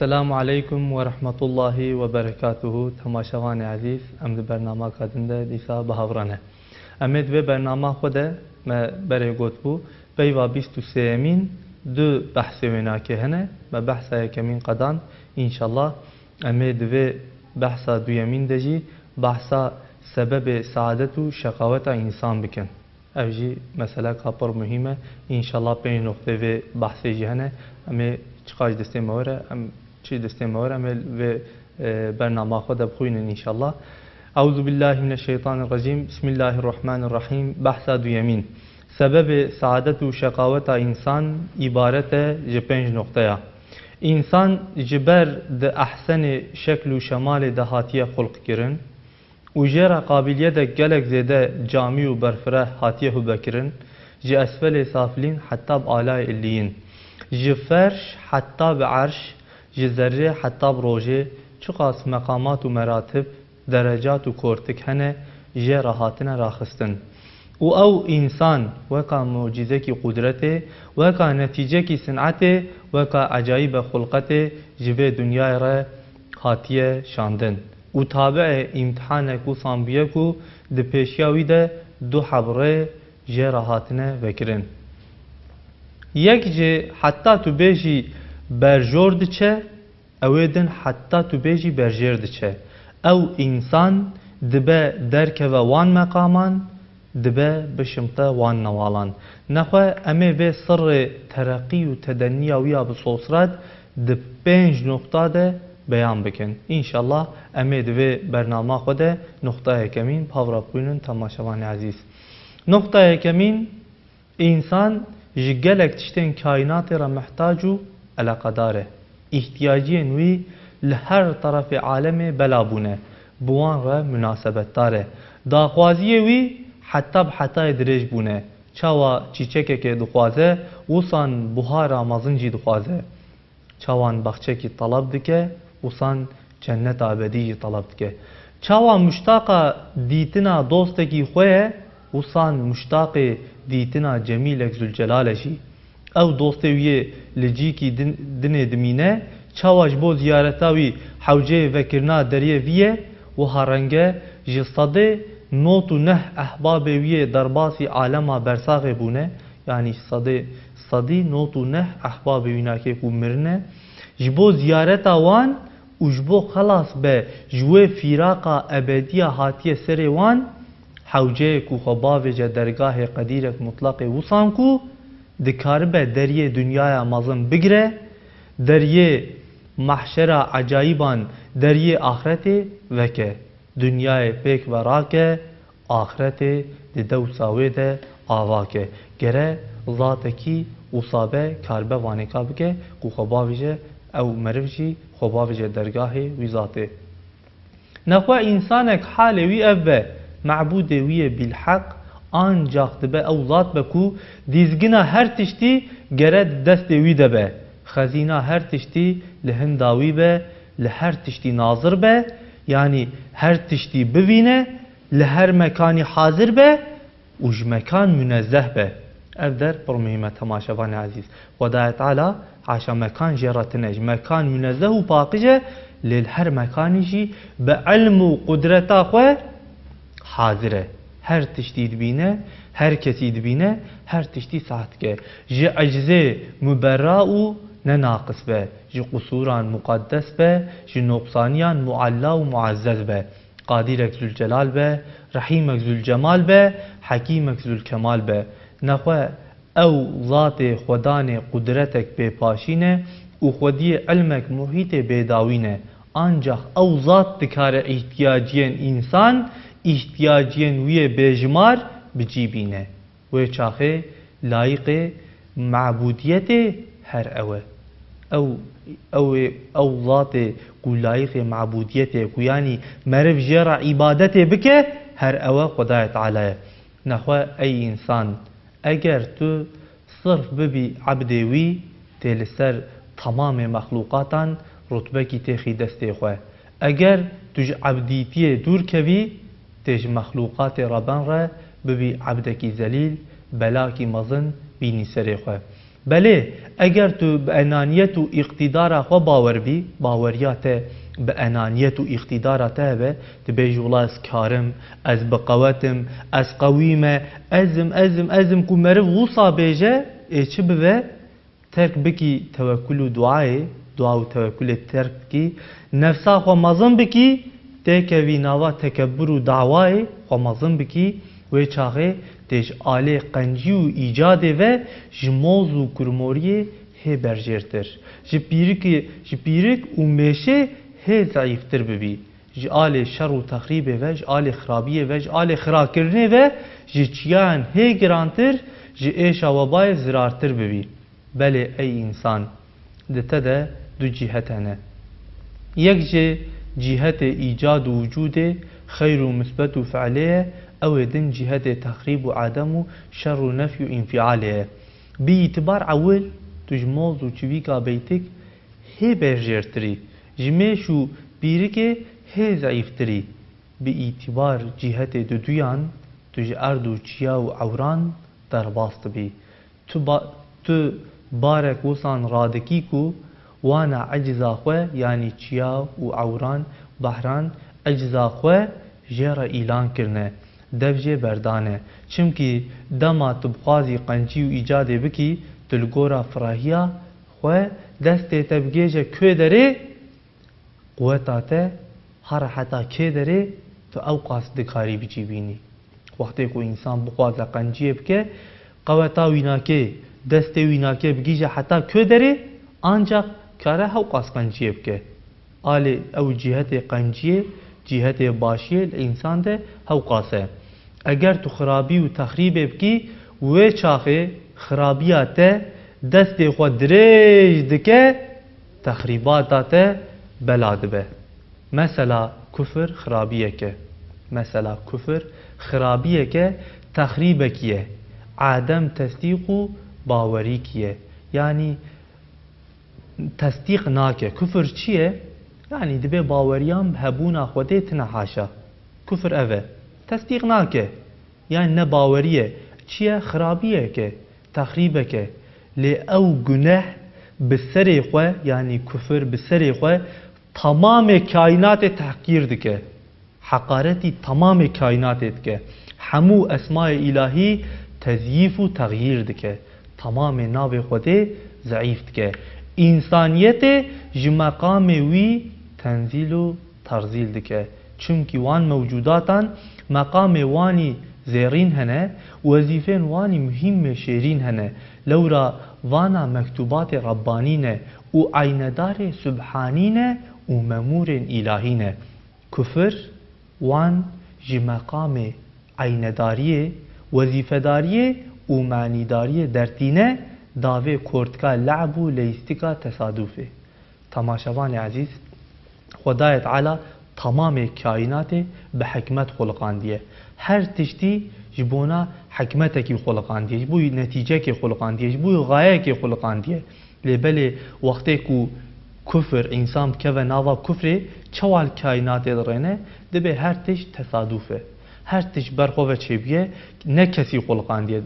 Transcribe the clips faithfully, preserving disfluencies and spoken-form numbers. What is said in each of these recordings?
Selamu aleykum ve rahmetullahi ve berekatuhu. Temaşevanê ezîz, em di bernamaka din de dîsa bi hev re ne. Em ê di vê bernama xwe de me berê gotbû, peyva bîst û sêyemîn du behsê wênakê hene. Me behsa yekemîn qedan, înşallah em ê di vê behsa duyemîn de jî behsa sebebê saadet û şeqaweta însan bikin. Ev jî meseleka pir muhîm e. Înşallah pênc noqtê vê behsê jî hene. Em ê çiqas ji destê me were, em çi ji destê me were, em ê vê, e, bernama xwe de bixwînin înşallah. Euzu billahi mineşşeytanirracîm. Bismillahirrahmanirrahîm. Behsa duyemîn. Sebebê saadet û şeqaweta însan îbaret e ji pênc noqteya. Însan ji ber di ehsenê şekl û şemalê de hatiye xulq kirin. Û jê re qabiliyetek gelek zêde camî û berfireh hatiye hûbekirin, ji esfelê safilîn heta bi alayê illiyîn, ji ferş heta bi erş, ji zerrê heta bi rojê, çiqas meqamat û meratib, derecat û kortik hene, jê re hatine raxistin. Û ew însan weka mucîzekî qudretê, weka netîcekî sinetê, weka ecayîbe xulqetê ji vê dinyayê re hatiye şandin. Û tabiê îmtihanek wisan bûye ku di pêşiya wî de du heb rê jê re hatine vekirin. Yek jê heta tu bêjî berjor diçe, ew ê din heta tu bêjî berjêr diçe. Ew însan dibe derkeve wan meqaman, dibe bişimte wan newalan. Nexwe em ê vê sirrê tereqî û tedeniya wî ya bi sosret di pênc noqta de beyan bikin. Înşallah em ê di vê bernama xwe de noqta yekemîn bi hev re bixwînin temaşevanê ezîz. Noqta yekemîn, însan ji gelek tiştên kaînatê re mihtac û eleqedar e. Îhtiyaciyên wî li her terefê alemê bela bûne, bi wan re munasebetdar e. Daxwaziyê wî heta bi hetayê dirêj bûne. Çawa çîçekekê dixwaze, wisan buhara mezin jî dixwaze. Çawan baxçekî teleb dike, wisan cenneta ebedî jî teleb dike. Çawa muştaqa dîtina dostekî xwe ye, wisan muştaqê dîtina Cemîlek Zülcelal e jî. Ew dostê wî yê li cîkî din, dinê dimîne, çawa ji bo ziyareta wî hewceyê vekirina deriyê vî ye, wiha reng e, ji sedê nod û neh ehbabê wî yê derbasî alema bersaxê bûne, yanî sedê, sedî nod û neh ehbabê wî nakê ku mirine, ji bo ziyareta wan û ji bo xelas be ji wê fîraqa ebediya hatiye serê wan, hewceyê ku xwe bavêje dergahê qedîrek mutlaqê wisan ku dikaribe deriyê dinyaya mezin bigire, deriyê mahşera ecayîban, deriyê axretê veke. Dinyayê pêk ve rake, axretê di dewsa wê de ava ke. Gere zatekî wisa be, karibe vanêka bike ku xwe bavêje, ew meriv jî xwe bavêje dergahê wî zatê. Nexwe însanek halê wî ev be, mebûdê wî yê bîlheq ancax dibe ew zat be ku dîzgina her tiştî gere di destê wî de be. Xezîna her tiştî li hinda wî be, li her tiştî nazir be, yanî her tiştî bivîne, li her mekanî hazir be û ji mekan munezzeh be. Ev der pir muhîm e, temaşevanê ezîz. Xwedayê Teala haşa mekan jê re tune, ji mekan munezzeh û paqij e, lê li her mekanî jî bi ilm û qudreta xwe hazir e. Her tiştî dibîne, her kesî dibîne, her tiştî sah dike. Ji ecizê muberra û ne naqis be, ji qusûran muqeddes be, ji noqsaniyan mualla û muezzez be. Qadîrek Zülcelal be, Rehîmek Zülcemal be, Hekîmek Zülkemal be. Nexwe ew zatê xwedanê qudretek bêpaşîn e û xwediyê ilmek muhîtê bêdawîn e. Ancax ew zat dikare îhtiyaciyên însan, îhtiyaciyên wî yê bêjimar bi cî bîne. Wê çaxê layiqê mebûdiyetê her ew e. Ew, ew ê, ew zatê ku layiqê mebûdiyetê, ku yanî meriv jê re îbadetê bike, her ew e Xwedayê Teala ye. Nexwe ey însan, eger tu sirf bibî ebdê wî, tê li ser temamê mexlûqatan rutbekî têxî destê xwe. Eger tu ji ebdîtiyê dûr kevî, tê ji mexlûqatê reben re bibî ebdekî zelîl, belakî mezin bînî serê xwe. Belê, eger tu bi enaniyet û îqtîdara xwe bawer bî, baweriya te bi enaniyet û îqtîdara te hebe, tu bêjî, wela ez karim, ez bi qewet im, ez qewî me, ez im, ez im, ez im, ku meriv wisa bêje, ê çi bibe, terk bikî tewekul û duayê, dua û tewekulê terk bikî, nefsa xwe mezin bikî, têkevî nava tekebur û dawayê, xwe mezin bikî, wê çaxê tê ji alê qencî û îcadê ve ji moz û kurmoriyê hê berjêrtir, ji pîrikê, ji pîrik û mêşê hê zeîftir bibî. Ji alê şer û texrîbê ve, ji alê xirabiyê ve, ji alê xirakirinê ve, ji çiyayan hê girantir, ji êşa webayê zirartir bibî. Belê ey însan, di te de du cîhet hene. Yek ji cîhetê îcad û wicûdê, xeyr û misbet û fe'lê ye, ew ê din cîhetê texrîb û edem û şer û nefy û înfialê ye. Bi îtibar ewil, tu ji moz û çivîka beytik hê berjêrtirî, ji mêş û pîrikê hê zeîftirî. Bi îtibar cîhetê duduyan, tu ji erd û çiya û ewran derbas dibî. Tu ba-, tu barek wisan radikî ku wana eciza xwe, yanî çiya û ewran, behran, eciza xwe jê re îlan kirine, dev jê berdane. Çimkî dema tu bixwazî qencî û îcadê bikî, tu li gora firahiya xwe destê te bigêje kê derê, quweta te here heta kê derê, tu ewqas dikarî bicivînî. Wextê ku însan bixwaze qenciyê bike, qeweta wî nake, destê wî nake bigihîje heta kê derê, ancaq kare hewqas qenciyê bike. Alê ew cîhetê qenciyê, cîhetê başiyê li însan de hewqas e. Eger tu xirabî û texrîbê bikî, wê çaxê xirabiya te destê xwe dirêj dike, texrîbata te bela dibe. Mesela kufir xirabiyek e. Mesela kufir xirabiyek e, texrîbekî ye. Adem tesdîq û bawerîkî ye. Yanî tesdîq nake. Kufir çi ye? Yanî dibe baweriyan bi hebûna Xwedê tine haşa. Kufir ev e. Tesdîq nake. Yanî ne bawerî ye. Çi ye? Xirabiyek e. Texrîbek e. Lê ew guneh bi serê xwe, yanî kufir bi serê xwe temamê kaînatê tehqîr dike. Heqaretî temamê kaînatê dike. Hemû esmayê îlahî tezyîf û texyîr dike. Temamê navê Xwedê zeîf dike. Însaniyetê ji meqamê wî tenzîl û terzîl dike. Çimkî wan mewcûdatan meqamê wanî zêrîn hene, wezîfên wanî muhîm ê şêrîn hene. Lewra vana mektûbatê Rebbanî ne û eynedarê Subhanî ne û memûrên îlahî ne. Kufir wan ji meqamê eynedariyê, wezîfedariyê û manîdariyê dertîne, davê kortika le'b û leyîstika tesadufê. Temaşevanê ezîz, Xwedayê Teala temamê kaînatê bi hikmet xuliqandiye. Her tiştî ji bona hikmetekî xuliqandiye, ji bo netîcekê xuliqandiye, ji bo xayeyekê xuliqandiye. Lê belê wextê ku kufir, însan bikeve nava kufrê, çawa li kaînatê dirêne, dibê her tişt tesaduf e. Her tişt ber xwe ve çêbûye, ne kesî xuliqandiye.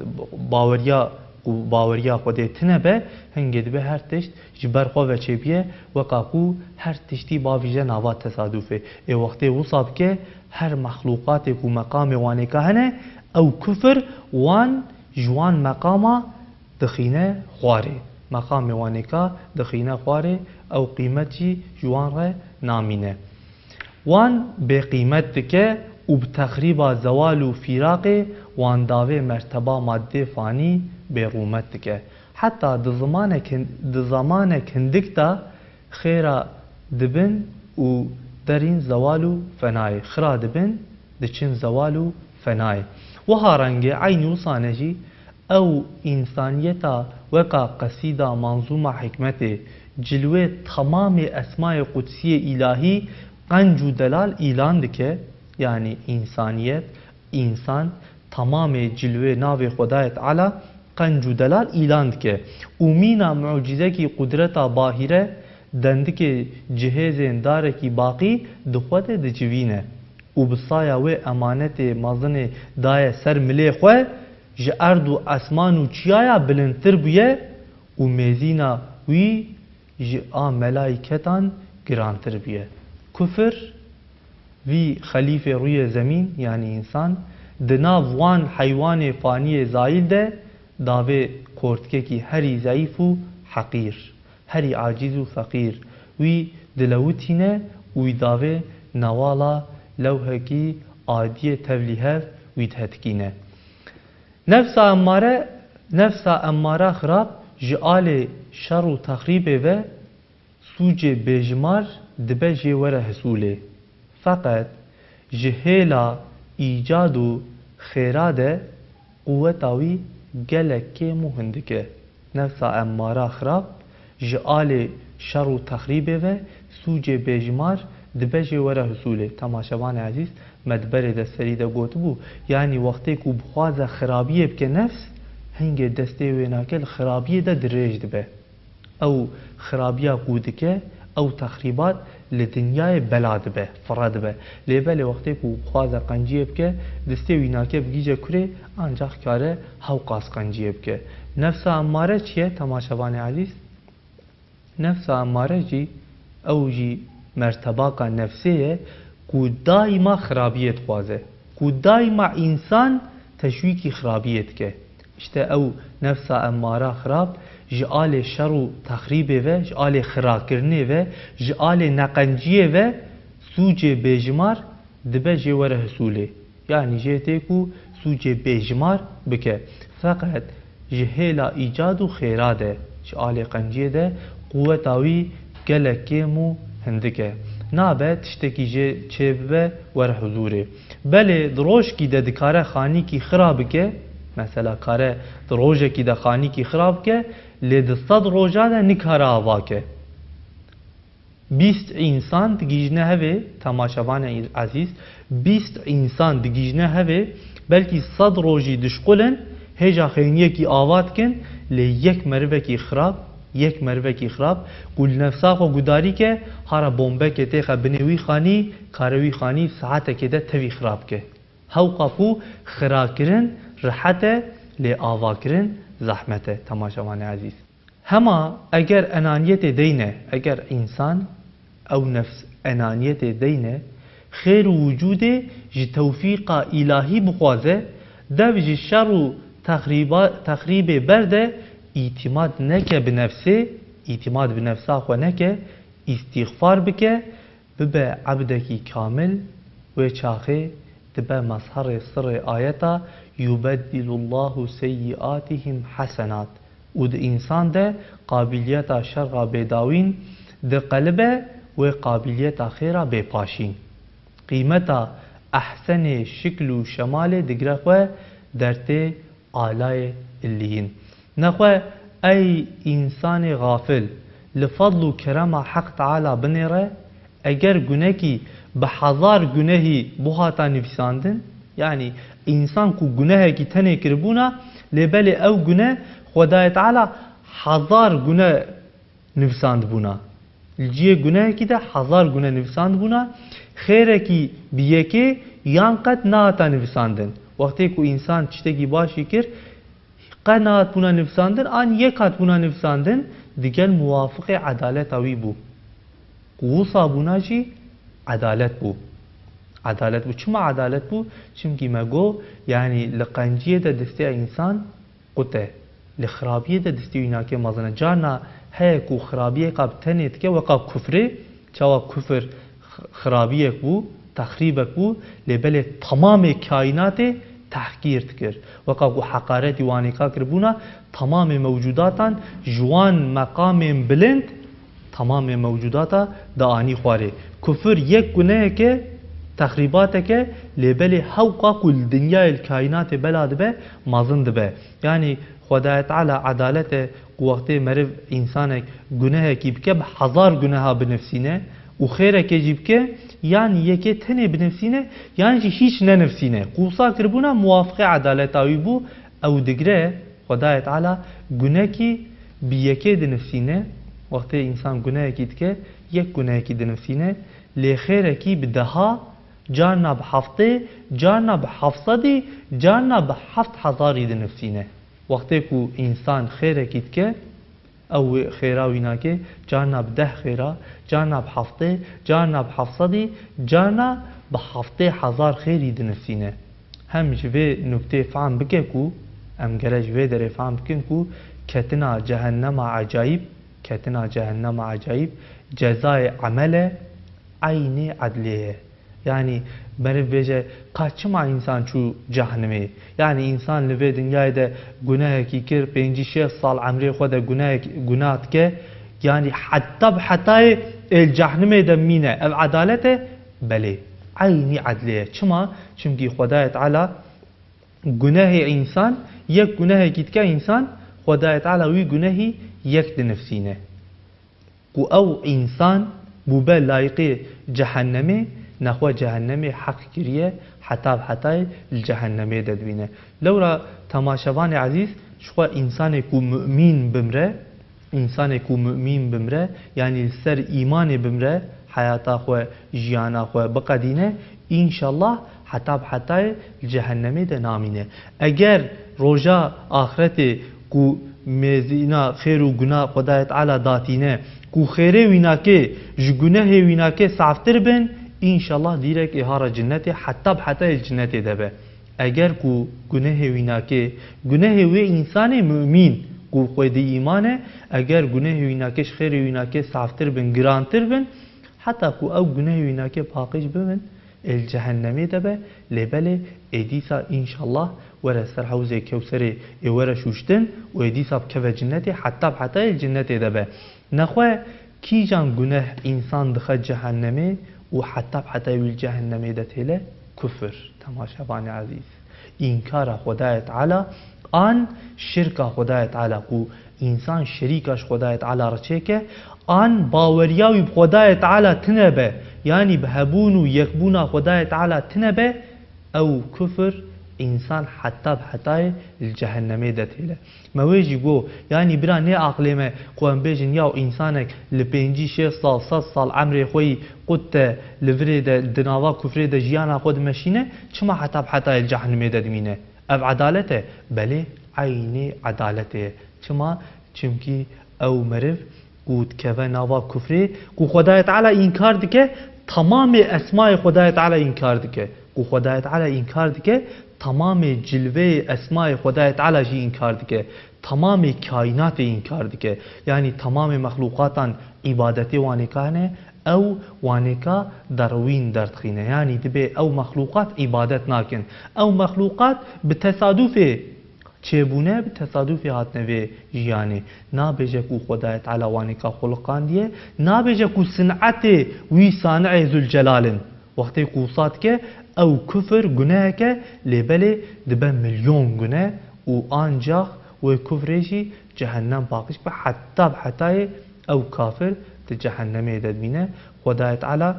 Baweriya ku baweriya Xwedê tine be, hingê dibê her tişt ji ber xwe ve çêbûye, weka ku her tiştî bavîje nava tesadufê. Ê wextê wisa bike, her mexlûqatê ku meqamê wanêka hene, ew kufir wan ji wan meqama dixîne xwarê. Meqamê wanêka dixîne xwarê, ew qîmet jî ji wan re namîne. Wan bêqîmet dike û bi texrîba zewal û fîraqê wan davê merteba maddê fanî bêrûmet dike. Heta di zimanek hin-, di zamanek hindik de xêra dibin û derîn zewal û fenayê. Xira dibin, diçin zewal û fenayê. Wiha rengê eynî wisane jî ew însaniyeta weka qesîda manzûma hikmetê, cilwê temamê esmayê qudsiyê îlahî qenc û delal îlan dike, yanî însaniyet, însan, temamê cilwê navê Xwedayê Teala qenc û delal îlan dike û mîna mucîzekî qudreta bahîre dendikê cihêzên darekî baqî di xwe de dicivîne û bi saya wê emanetê mezinê daye ser milê xwe, ji erd û esman û çiyaya bilindtir bûye û mêzîna wî ji a melaîketan girantir bûye. Kufir, vî xelîfê rûyê zemîn, yanî însan, di nav wan heywanê faniyê zayîl de davê qortikekî herî zeîf û heqîr, herî acîz û feqîr wî dilewitîne û wî davê newala lewhekî adiyê tevlî hev wî dihetikîne. Nefsa emmare, nefsa emmara xirab ji alê şer û texrîbê ve sûcê bêjimar dibe jê were hisûlê. Feqet ji hêla îcad û xêra de quweta wî gelek kêm û hindik e. Nefsa emmara xirab ji alê şer û texrîbê ve sûcê bêjimar dibe jê were hisûlê. Temaşevanê ezîz, me di berê de serî de gotibû, yanî wextê ku bixwaze xirabiyê bike nefs, hingê destê wê nake, li xirabiyê de dirêj dibe. Ew xirabiya ku dike, ew texrîbat li dinyayê bela dibe, fire dibe. Lê belê wextê ku bixwaze qenciyê bike, destê wî nake bigihîje kurê, ancax kare hewqas qenciyê bike. Nefsa emmare çi ye, temaşevanê ezîz? Nefsa emmare jî, ew jî mertebaka nefsê ye ku daîma xirabiyê dixwaze, ku daîma însan teşwîkî xirabiyê dike. Îşte ew nefsa emmara xirab ji alê şer û texrîbê ve, ji alê xirakirinê ve, ji alê neqenciyê ve sûcê bêjimar dibe jê were hisûlê. Yanî jê tê ku sûcê bêjimar bike. Feqet ji hêla îcad û xêra de, ji alê qenciyê de quweta wî gelek kêm û hindik e. Nabe tiştekî jê çêbibe were huzûrê. Belê di rojkî de dikare xanîkî xira bike, mesela kare di rojekî de xanîkî xira bike, lê di sed roja de nikare ava ke. Bîst însan digihîjne hevê, temaşevanê ezîz, bîst însan digihîjne hevê, belkî sed rojî dişqulin, hêja xeyniyekî ava dikin, lê yek merivekî xirab, yek merivekî xirab, ku li nefsa xwe gudarî ke, hara bombekê têxe binê wî xanî, kare wî xanî saetekê de tevî xirab ke. Hewqa ku xirakirin rihet e, lê avakirin zehmet e, temaşevanê ezîz. Hema eger enaniyetê deyne, eger însan, ew nefs enaniyetê deyne, xêr û wicûdê ji tewfîqa îlahî bixwaze, dev ji şer û texrîba-, texrîbê berde, îtîmad neke bi nefsê, îtîmad bi nefsa xwe neke, îstîxfar bike, bibe ebdekî kamil, wê çaxê dibe mezherê sirrê ayeta "Yubeddilullahu seyyiatihim hasenat" û di însan de qabîliyeta şerra bêdawîn diqelibe, wê qabîliyeta xêra bê paşîn. Qîmeta ehsenê şikl û şemalê digire xwe dertê alayê illiyîn. Nexwe ey însanê xafil, li fadl û kerema Heq Teala binêre, eger gunekî bi hezar gunehî buhata nivîsandin, yanî însan ku gunehekî tenê kiribûna, lê belê ew guneh Xwedayê Teala hezar guneh nivîsandibûna. Li cihê gunehekî de hezar guneh nivîsandibûna, xêrekî bi yekê yan qet nehata nivîsandin. Wextê ku însan tiştekî başî kir, qe nehatbûna nivîsandin, an yek hatbûna nivîsandin, digel muwafiqê edaleta wî bû. Ku wisa bûna jî edalet bû. Edalet bû. Çima edalet bû? Çimkî me got, yanî li qenciyê de destê însan qut e. Li xirabiyê de destê wî nake mezin e. Carna heye ku xirabiyeka bi tenê dike, weka kufrê, çawa kufir x-, xirabiyek bû, texrîbek bû, lê belê temamê kaînatê tehqîr dikir. Weka ku heqaretî wan êka kiribûna, temamê mewcûdatan ji wan meqamên bilind, temamê mewcûdata dianî xwarê. Kufir yek guneheke, texrîbateke, lê belê hewqa ku li dinyayê, li kaînatê bela dibe, mezin dibe. Yanî Xwedayê Teala edalet e ku wextê meriv, însanek gunehekî bike, bi hezar guneha binivîsîne û xêrekê jî bike, yan yekê tenê binivîsîne, yan jî hîç nenivîsîne. Ku wisa kiribûna muwafiqê edaleta wî bû, ew digire Xwedayê Teala gunekî bi yekê dinivîsîne, wextê însan gunehekî dike, yek gunehekî dinivîsîne, lê xêrekî bi deha, carna bi heftê, carna bi heft sedî, carna bi heft hezarî dinivîsîne. Wextê ku însan xêrekî dike, Ew xêra wî nake, carna bi deh xêra, carna bi heftê, carna bi heft sedî, carna bi heftê hezar xêrî dinivîsîne. Hem ji vê nuktê fehm bike ku, em gere ji vê derê fehm bikin ku ketina cehennema ecayîb, ketina cehennema ecayîb cezayê emel e, eynî edlê ye. Yanî meriv bêje, ka çima însan çû cehnimê? Yanî însan li vê dinyayê de gunehekî kir, pêncî şêst sal emrê xwe de gunehek, gunah dike, yanî heta bi hetayê ê li cehnimê de mîne. Ev edalet e? Belê. Eynî edlê ye. Çima? Çimkî Xwedayê Teala gunehê însan, yek gunehekî dike însan, Xwedayê Teala wî gunehî yek dinivîsîne. Ku ew însan bûbe layiqê cehennemê, nexwe cehennemê heq kiriye, heta bi hetayê li cehennemê de dibîne. Lewra temaşevanê ezîz, ji xwe însanê ku mumîn bimre, însanê ku mumîn bimre, yanî li ser îmanê bimre, heyata xwe, jiyana xwe biqedîne, înşallah heta bi hetayê li cehennemê de namîne. Eger roja axretê ku mêzîna xêr û guna Xwedayê Teala datîne, ku xêrê wî nake ji gunehê wî nake saftir bin, înşallah dîrek ê hara cinnetê heta bi hetayê li cinnetê de be. Eger ku gunehê wî nake, gunehê wê însanê mumîn ku xwedî îman e, eger gunehê wî nake ji xêrê wî nake saftir bin, girantir bin, heta ku ew gunehê wî nake paqij bibin, ê li cehennemê de be, lê belê ê dîsa înşallah were ser hewzê Kewserê ê were şûştin û ê dîsa bikeve cinnetê, heta bi hetayê li cinnetê de be. Nexwe kîjan guneh însan dixe cehennemê û heta bi hetayê wî li cehennemê de têle? Kufir, temaşevanê ezîz. Înkara Xwedayê Teala an şirka Xwedayê Teala ku însan şerîka ji Xwedayê Teala re çêke, an baweriya wî bi Xwedayê Teala tine be, yanî bi hebûn û yekbûna Xwedayê Teala tine be, ew kufir însan heta bi hetayê li cehennemê de têle. Me wê jî got, yanî bira nê aqilê me ku em bêjin, yaw însanek li pêncî, şêst sal, sed sal emrê xwe yî qut de, li virê de, di nava kufrê de jiyana xwe dimeşîne, çima heta bi hetayê li cehennemê de dimîne? Ev edalet e? Belê, eynî edaletê ye. Çima? Çimkî ew meriv ku dikeve nava kufrê, ku Xwedayê Teala înkar dike, temamê esmayê Xwedayê Teala înkar dike. Ku Xwedayê Teala înkar dike, temamê cilveyê esmayê Xwedayê Teala jî înkar dike. Temamê kaînatê înkar dike. Yanî temamê mexlûqatan îbadetê wanêka hene, ew wanêka derwîn derdixîne. Yanî dibê ew mexlûqat îbadet nakin. Ew mexlûqat bi tesadufê çêbûne, bi tesadufê hatine vê jiyanê. Nabêje ku Xwedayê Teala wanêka xuliqandiye, nabêje ku sinetê wî sani'ê Zülcelal in. Wextê ku wisa dike, ew kufir guneheke, lê belê dibe milyon guneh û ancax wê kufrê jî cehennem paqij be, heta bi hetayê ew kafir di cehennemê de dimîne. Xwedayê Teala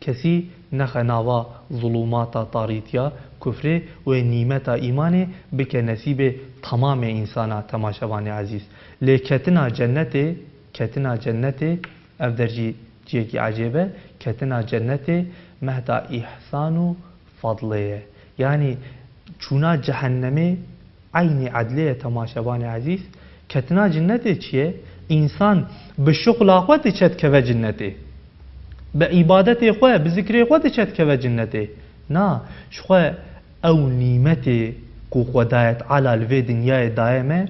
kesî nexe nava zulûmata tarîtiya kufrê û ê nîmeta îmanê bike nesîbê temamê însana, temaşevanê ezîz. Lê ketina cennetê, ketina cennetê, ev der jî cihekî ecêb e, ketina cennetê mehda îhsan û fadlê ye. Yanî çûna cehennemê eynî edlê ye, temaşevanê ezîz. Ketina cinnetê çi ye? Însan bi şixula xwe diçe dikeve cinnetê. Bi îbadetê xwe, bi zikrê xwe diçe dikeve cinnetê. Na, ji xwe ew nîmetê ku Xwedayê Teala li vê dinyayê daye me,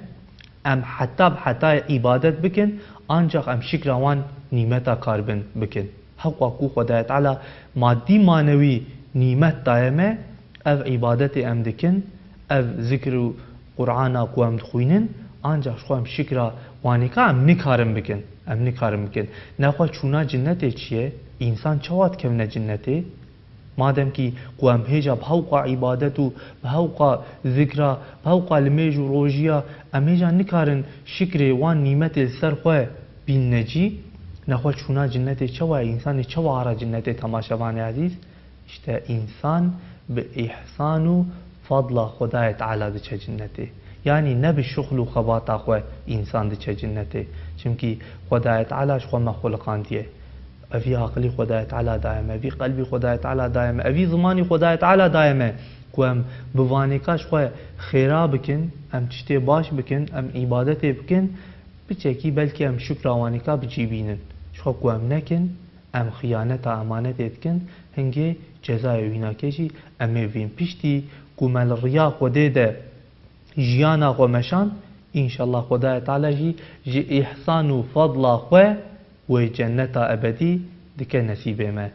em heta bi hetayê îbadet bikin, ancax em şikra wan nîmeta karibin bikin. Hewqa ku Xwedayê Teala madî manewî nîmet daye me, ev îbadetê em dikin, ev zikr û Qur'ana ku em dixwînin, ancax ji xwe em şikra wanêka em nikarin bikin. Em nikarin bikin. Nexwe çûna cinnetê çi ye? Însan çawa dikevne cinnetê? Madem kî ku em hêja bi hewqa îbadet û bi hewqa zikra, bi hewqa limêj û rojiya, em hêja nikarin şikrê wan nîmetê li ser xwe bînne cî, nexwe çûna cinnetê çawa ye? Însanê çawa ara cinnetê, temaşevanê ezîz? Îşte însan bi îhsan û fadla Xwedayê Teala diçe cinnetê. Yanî ne bi şixul û xebata xwe însan diçe cinnetê. Çimkî Xwedayê Teala ji xwe me xuliqandiye. Evî aqilî Xwedayê Teala daye me, evî qelbî Xwedayê Teala daye me, evî zimanî Xwedayê Teala daye me ku em bi vanêka ji xwe xêra bikin, em tiştê baş bikin, em îbadetê bikin, Piçekî belkî em şukra wanîka bi cî bînin. Ji xwe ku em nekin, em xiyaneta emanetê dikin, hingê cezayê wînakê jî em ê vîn. Piştî ku me li riya Xwedê de jiyana xwe meşand, înşallah Xwedayê Teala jî ji îhsan û fadla xwe wê cenneta ebedî dike nesîbê me.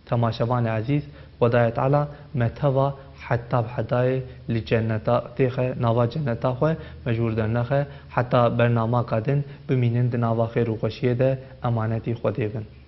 Temaşevanê ezîz, Xwedayê Teala me teva heta bi hedayê li cenneta têxe, nava cenneta xwe me ji wir dernexe, heta bernamaka din bimînin di nava xêr û xweşiyê de emanetî Xwedê bin.